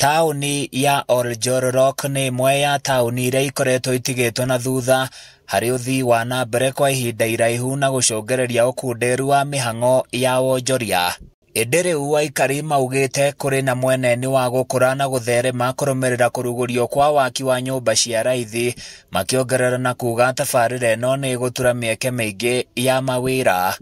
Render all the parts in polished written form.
Taũni ya Oljororok nĩ ĩmwe ya taũni iria ikoretwo itigĩtwo na thutha harĩ ũthii wa na mbere kwa ihinda iraihu na gũcũngĩrĩria ũkunderu wa mĩhang'o ya wonjoria. Ĩndĩ rĩu aikari maugĩte kũrĩ na mweneni wa gũkũra na gũtherema kũrũmĩrĩra kũrugũrio kwa waki wa nyũmba cia raithi, makĩongerera na kuga tabarĩra ĩno nĩ ĩgũtura mĩeke mĩingĩ ya mawĩra.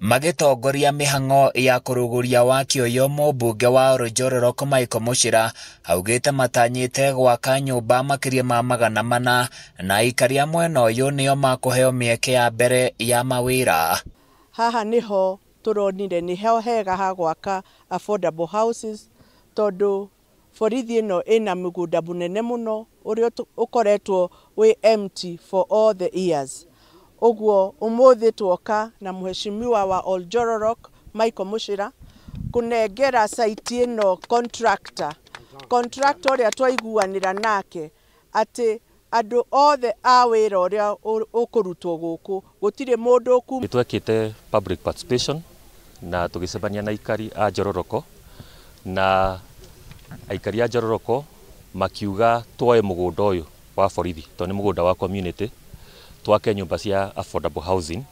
Magĩtongoria mĩhang'o ya kũrugũria waki ũyũ, mũmbunge wa Oljororok Michael Muchira augĩte matanyĩte gwaka nyũmba makĩria ma 400 na aikari a mwena ũyũ nĩo makũheo mĩeke ya mbere ya mawĩra. Haha nĩho tũronire nĩho hega ha gwaka affordable houses, tondũ borithi ĩno ĩna mũgũnda mũnene mũno ũrĩa ũkoretwo wĩ empty for all the years. Ũguo ũmũthĩ tuoka na mheshimiwa wa Oljororok Michael Muchira kũnengera site ĩno contractor ũrĩa twaiguanĩra nake atĩ andũ othe a wĩra ũrĩa ũkũrutwo gũkũ gũtirĩ mũndũ ũku. Nĩ twekĩte public participation na tũgĩcemania na aikari a Njororoko, na aikari a Njororoko makiuga tuoe mũgũnda ũyũ wa borithi tondũ nĩ mũgũnda wa community, twake nyũmba cia affordable housing,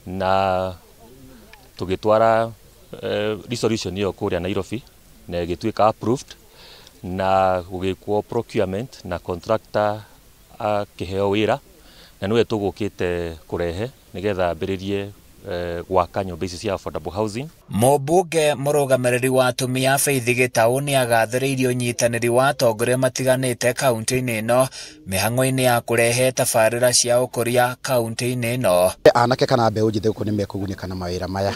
na tũgĩtwara resolution ĩyo kũrĩa Nairobi na ĩgĩtuĩka approved, na gũgĩkwo procurement na contractor akĩheo wĩra, na nĩwe tũgũkĩte kũrehe nĩgetha ambĩrĩrie gwaka nyũmba ici cia affordable housing. Mũmbunge mũrũgamĩrĩri wa atumia Faith Gĩtaũ nĩ agathĩrĩirie ũnyitanĩri wa atongoria matiganĩte kaunti-inĩ ĩno mĩhang'o-inĩ ya kũrehe tabarĩra cia ũkũria kaunti-inĩ ĩno. Anake kana mbeũ njĩthĩ gũkũ nĩ mekũgunĩka na mawĩra maya,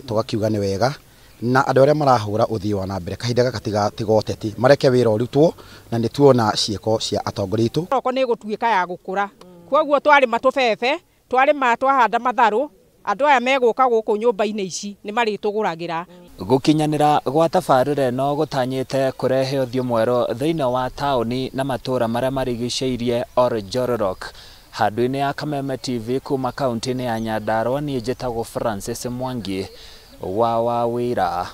tũgakiuga nĩ wega, na andũ arĩa marahũra ũthii wa na mbere kahinda gaka tiga ũteti, mareke wĩra ũrutwo, na nĩ tuona ciĩko cia atongoria aitũ. Roko nĩ ĩgũtuĩka ya gũkũra, koguo twarĩma tũbebe, twarĩma twahanda matharũ, andũ aya megũka gũkũ nyũmba-inĩ ici nĩ marĩtũgũragĩra. Gũkinyanĩra gwa tabarĩra ĩno gũtanyĩte kũrehe ũthiũ mwerũ thĩinĩ wa taũni na matũũra marĩa marigicĩirie Oljororok. Handũ-inĩ ya Kameme TV kuma kaunti-inĩ ya Nyandarua, niĩ njĩtagwo Francis Mwangi wa Wawĩra.